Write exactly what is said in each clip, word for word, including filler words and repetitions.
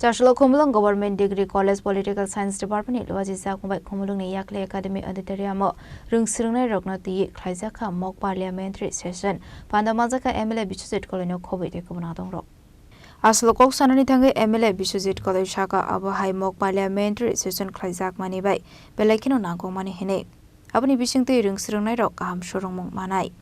Chaslo Khumulwng Government Degree College Political Science Department ni luaji jakmung bai Khumulwng ni Yakli Academy Auditorium o rwng swrwngnairokno twi khlaijak kha mock parliamentary session. Panda manjak kha M L A Biswajit Koloi no khobwi tei kubun adongrok. Aswk kok sanani thangwi M L A Biswajit Koloi saka abo hai mock parliamentary session khlaijakmani bai belai kheno nangkukmani hinwi. Aboni bisingtwi rwng swrwngnairok kaham swrwngmung manai.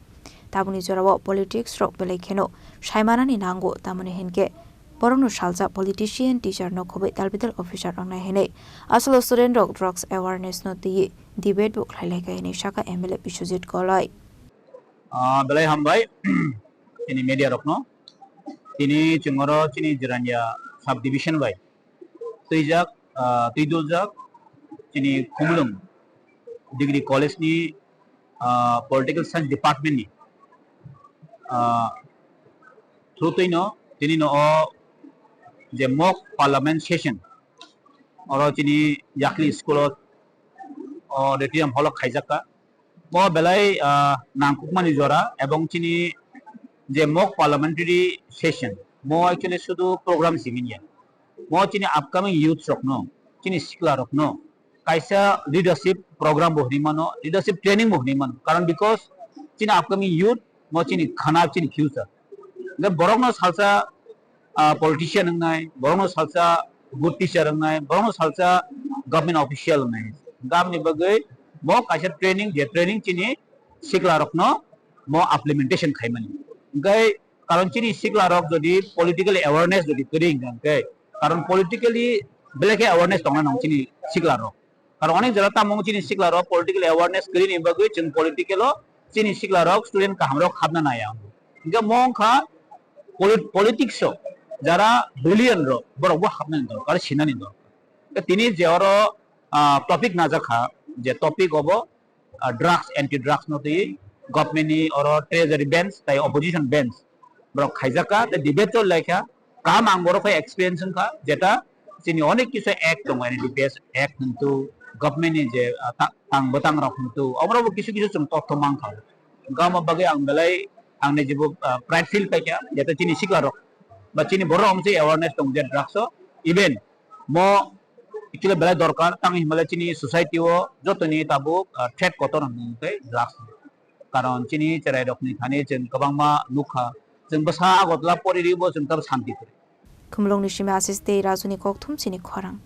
Tabukni jorao politics rok belai kheno saimanani nango, tamoni hinkhe borokno salsa politician, teacher no khobwi talbidal officer wngnai hinwi. Aswk student rok drugs awareness no twiwi debate bo khlai lai kha hinwi saka M L A Biswajit Koloi. Ah, belai hambai chini media rokno. Tini chwng oro chini Jirania sub division bai twijak, ah, twiduljak chini Khumulwng Degree College ni, ah, Political Science Department ni, ah, through twi no tini no o je mock parliament session oro chini Yakli school o auditorium hall o khaijak kha. Bo belai, ah, nangkukmani jora ebong chini je mock parliamentary session, mo actually sudu program simi ya. Mo chini upcoming youth rokno, chini sikla rokno kaisa leadership program bo hwnwi mano, leadership training bo hwnwi mano. Karon because chini upcoming youth mo chini khana, chini future. Hwnkhe borokno salsa, ah, politician wngnai, borokno salsa good teacher wngnai, borokno salsa government official wngnai. Hwnkhe aboni bagwi mo kaisa training, je training chini sikla rokno mo implementation khaimani. Hwnkhe karon chini sikla rok jodi political awareness jodi kwrwi hwnkhe, karon politically belai khe awareness tongna nang chini sikla rok. Karon onek jora tamo chini sikla rok political awareness kwrwi ni bagwi chwng political o chini sikla rok student kaham rok hapna naya. Hwnkhe mo wngkha polit-, politics o jara brilliant rok borok bo hapnani dorkar, sinani dorkar. Hwnkhe tini je oro, ah, topic najak kha, je topic obo, ah, drugs, anti drugs no twi government ni oro treasury bench tai opposition bench borok khaijak kha, tei debate choli lai kha. Kaham ang borok khai experience wngkha, jeta chini onek kisu act tongo, N D P S act hintu government ni je, ah, ta-, tang bwtang rok hintu oborok bo kisu kisu chwng totho mankha. Gama bagwi ang belai ang ni jibo, ah, pride feel paikha, jeta chini sikla rok ba chini borok rok se awareness tong je drugs o, even mo actually belai dorkar, tang hinmale chini society o jotoni tabuk, ah, threat kotor hinwi tei drugs. Karon chini cherai rokni thani chwng kwbangma nukha, chwng bwsa Agartala pori ribo chwng tabuk santi kwrwi. Khumulwngni simi Asis tei Rajuni kokthum chini khorang.